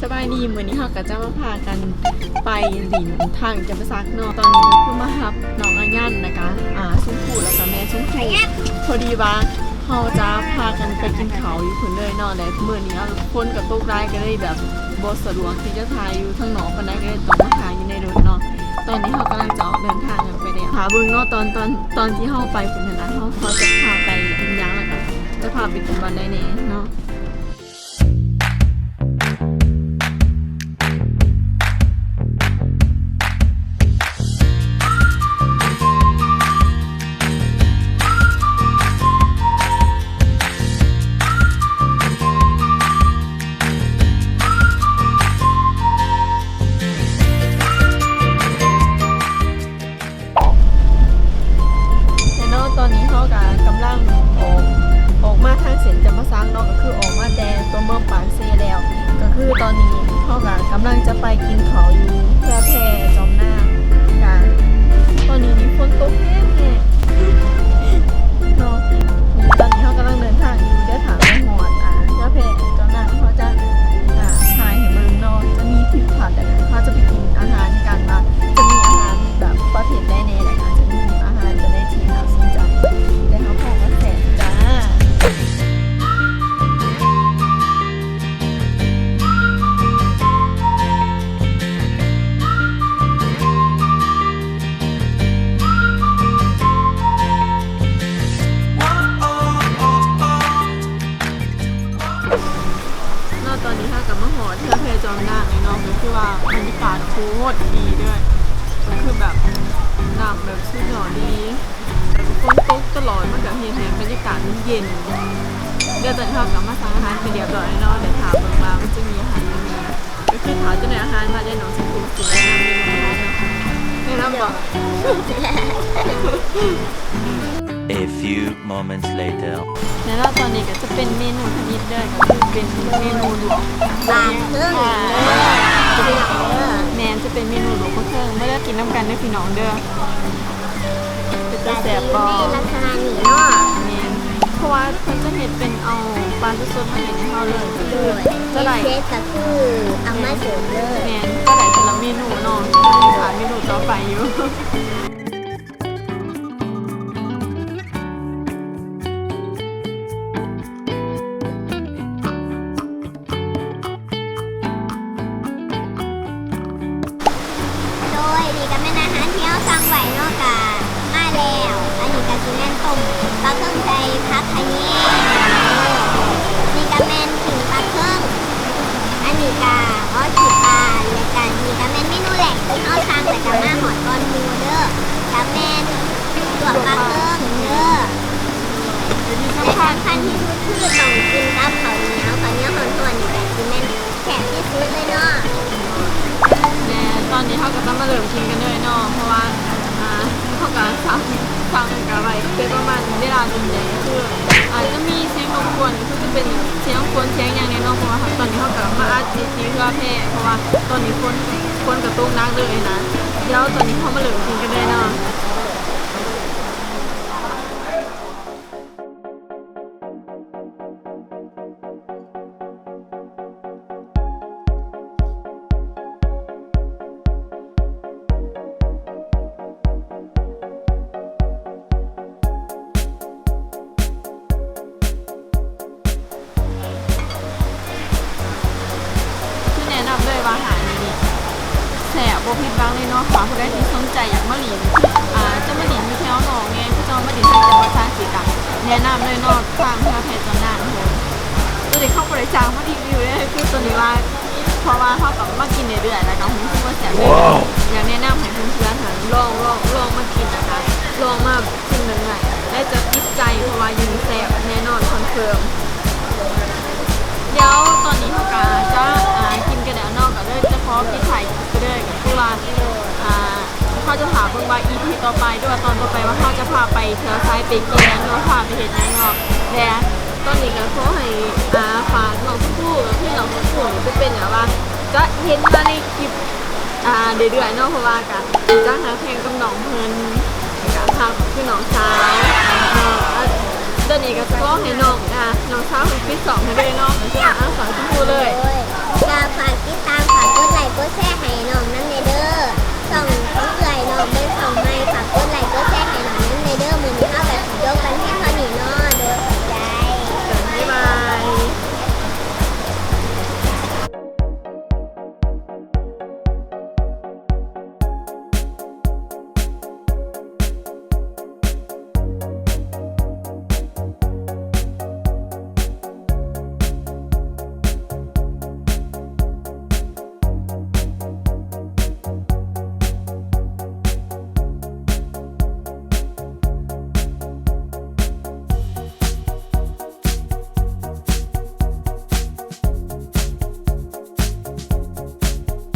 ສະບາຍດີ ມື້ນີ້ເຮົາກໍຈະມາພາກັນໄປຫຼິ້ນທາງຈຳປາສັກເນາະ. ຕອນນີ້ກໍຄືມາຮັບນ້ອງອາຍັນ ແລ້ວກໍ ອ່າ ຊຸມພູ ແລ້ວກໍແມ່ຊຸມພູ. ພໍດີວ່າເຮົາຈະພາກັນໄປກິນເຂົ້າຢູ່ພຸ້ນເລີຍເນາະ ແລະ ມື້ນີ້ຝົນກໍຕົກຫຼາຍ ກໍເລີຍແບບບໍ່ສະດວກທີ່ຈະຖ່າຍຢູ່ທາງນອກປານໃດ ກໍເລີຍຕ້ອງມາຖ່າຍຢູ່ໃນລົດເນາະ. ຕອນນີ້ເຮົາກຳລັງຈະອອກເດີນທາງກັນໄປແລ້ວ. ຖ້າເບິ່ງເນາະ ຕອນ ຕອນ ຕອນທີ່ເຮົາໄປພຸ້ນຫັ້ນນະ ເຮົາ ເຮົາຈະພາໄປກິນຫຍັງ ແລ້ວກໍຈະພາໄປກິນບ່ອນໃດແດ່ເນາະ. ແລ້ວເນາະ ຕອນນີ້ເຮົາກະກຳລັງອອກ ອອກມາທາງເສັ້ນຈຳປາສັກເນາະ ກໍຄືອອກມາແຕ່ຕົວເມືອງປາກເຊແລ້ວ. ກໍຄືຕອນນີ້ເຮົາກະກຳລັງຈະໄປກິນເຂົ້າຢູ່ເຮືອແພຈອມນາງ ກະຕອນນີ້ນີ້ຝົນຕົກແຮງໆເນາະ. ຕອນນີ້ເຮົາກຳລັງເດີນທາງຢູ່ ດຽວຖ້າໄປຮອດ ອ່າ ເຮືອແພຈອມນາງ ເຮົາຈະ ອ່າ ຖ່າຍໃຫ້ເບິ່ງເນາະ ຈະມີທິວທັດ ແລ້ວກະເຮົາຈະໄປກິນອາຫານກັນ ວ່າຈະມີອາຫານ ແບບປະເພດໃດແດ່ ແລ້ວກໍຈະມີອາຫານຕົວໃດທີ່ໜ້າສົນໃຈ ແຕ່ຮັບຮອງວ່າແຊບຈ້າ. ເນາະ ຕອນນີ້ເຮົາກໍມາຮອດເຮືອແພຈອມນາງແລ້ວເນາະ ກໍຄືວ່າບັນຍາກາດໂຄດດີເດີ້ ກໍຄືແບບນ້ຳແບບສຸດຍອດອີ່ຫຼີ ແຕ່ກໍຝົນຕົກຕະຫຼອດ ມັນກໍເຮັດໃຫ້ບັນຍາກາດມັນເຢັນ. ດຽວຕອນນີ້ເຮົາກໍມາສັ່ງອາຫານໄປຮຽບຮ້ອຍແລ້ວເນາະ ດຽວຖ້າເບິ່ງວ່າມັນຈະມີອາຫານຫຍັງແດ່ ກໍຄືຖ້າຈະໄດ້ອາຫານມາ ດຽວນ້ອງຊິເປັນຜູ້ແນະນຳເມນູອາຫານເນາະ. ແນະນຳບໍ່? A few moments later. ແລ້ວຕອນນີ້ກໍຈະເປັນເມນູທຳອິດເດີ້ ກໍຄືເປັນເມນູຫຼວງ ປາເຄິ່ງເດີ້ ພີ່ນ້ອງເດີ້. ແມ່ນ ຈະເປັນເມນູຫຼວງປາເຄິ່ງ ມາເດີກິນນຳກັນເດີ້ພີ່ນ້ອງເດີ້. ເປັນຕາແຊບບໍ່? ກໍຈະຢູ່ໃນລັກສະນະນີ້ເນາະ. ແມ່ນ ເພາະວ່າເພິ່ນຈະເຮັດເປັນເອົາປາສົດໆມາເຮັດໃຫ້ເຮົາເລີຍ ກໍຄືຈະໄດ້ ເຮັດກໍຄືເອົາມາເສີບເລີຍ. ແມ່ນ ຈະໄດ້ແຕ່ລະເມນູເນາະ ຍັງຂາດເມນູຕໍ່ໄປຢູ່. ໂດຍ ນີ້ກໍແມ່ນອາຫານທີ່ເຮົາສັ່ງໄວ້ເນາະ ກະມາແລ້ວ. ອັນນີ້ກະຊິແມ່ນຕົ້ມປາເຄິ່ງໃສ່ຜັກຂະແຍງ. ນີ້ກະແມ່ນປີ້ງປາເຄິ່ງ. ອັນນີ້ກະ ອໍ ຂີ້ປາ ແລ້ວກະນີ້ກະແມ່ນເມນູແລກທີ່ເຮົາສັ່ງ ແລ້ວກະມາຮອດກ່ອນໝູ່ເດີ້ ກະແມ່ນລວກປາເຄິ່ງເດີ້. ແລະ ທີ່ສຳຄັນທີ່ສຸດຄືຕ້ອງກິນກັບເຂົ້າໜຽວ ເຂົ້າໜຽວຮ້ອນໆ ນີ້ກະຊິແມ່ນ ແຊບທີ່ສຸດເລີຍເນາະ. ແມ່ນ ຕອນນີ້ເຮົາກໍຕ້ອງມາເລີ່ມກິນກັນເລີຍເນາະ ເພາະວ່າ ອ່າ ເຮົາກໍສັ່ງ ສັ່ງກັນໄວ້ເປັນປະມານເວລາດົນແລ້ວ ກໍຄືອາດຈະມີສຽງລົບກວນ ກໍຄືຈະເປັນສຽງຝົນສຽງຫຍັງແດ່ເນາະ ເພາະວ່າຕອນນີ້ເຮົາກໍມາອັດຢູ່ທີ່ເຮືອແພ ເພາະວ່າຕອນນີ້ຝົນ ຝົນກໍຕົກໜັກເລີຍນະ. ດຽວຕອນນີ້ເຮົາມາເລີ່ມກິນກັນເລີຍເນາະ. ຄືແນະນຳເລີຍວ່າຮ້ານນີ້ແຊບບໍ່ຜິດຫວັງເລີຍເນາະ. ຖ້າຜູ້ໃດທີ່ສົນໃຈຢາກມາຫຼິ້ນ ອ່າ ຈະມາຫຼິ້ນຢູ່ແຖວນອກແດ່ ຄືຈະມາຫຼິ້ນທາງຈຳປາສັກຊີ້ກະແນະນຳເລີຍເນາະ ທາງເຮືອແພຈອມນາງເພິ່ນ. ໂຕນີ້ເຂົາບໍ່ໄດ້ຈ້າງມາຣີວິວເດ້ ຄືໂຕນີ້ວ່າ ເພາະວ່າເຮົາກໍມາກິນເລື້ອຍໆ ແລ້ວກໍຮູ້ສຶກວ່າແຊບເລີຍ. ຢາກແນະນຳໃຫ້ເພື່ອນໆ ຫັ້ນລອງ ລອງ ລອງມາກິນ ແລ້ວກໍລອງມາ ກິນເບິ່ງໄດ້ ແລະ ຈະຕິດໃຈ ເພາະວ່າຢູ່ນີ້ແຊບແນ່ນອນ ຄອນເຟີມ. ດຽວຕອນນີ້ເຮົາກະຈະ ອ່າ ກິນກັນແລ້ວເນາະ ກະເລີຍຈະຂໍປິດທ້າຍຄລິບໄປເລີຍ ກະຄືວ່າ ອ່າ ເຮົາຈະຖ້າເບິ່ງວ່າ ອີພີ ຕໍ່ໄປ ຫຼືວ່າຕອນຕໍ່ໄປວ່າເຮົາຈະພາໄປທ່ຽວໃສ ໄປກິນຫຍັງ ຫຼືວ່າພາໄປເຮັດຫຍັງເນາະ. ແລະ ຕອນນີ້ກະຂໍໃຫ້ ອ່າ ຝາກນ້ອງຊົມພູ ກະຄືນ້ອງຊົມພູນີ້ຈະເປັນແບບວ່າ ຈະເຫັນມາໃນຄລິບ ອ່າ ເລື້ອຍໆ ເນາະ ເພາະວ່າກະຈະຮັກແພງກັບນ້ອງເພິ່ນ ກະຮັກຄືນ້ອງສາວເນາະ. ແລ້ວຕອນນີ້ກະຂໍໃຫ້ນ້ອງ ອ່າ ນ້ອງສາວເພິ່ນປິດຊ່ອງໃຫ້ເລີຍເນາະ ກະຄືວ່າ ອ່າ ຝາກທຸກຄົນເລີຍ.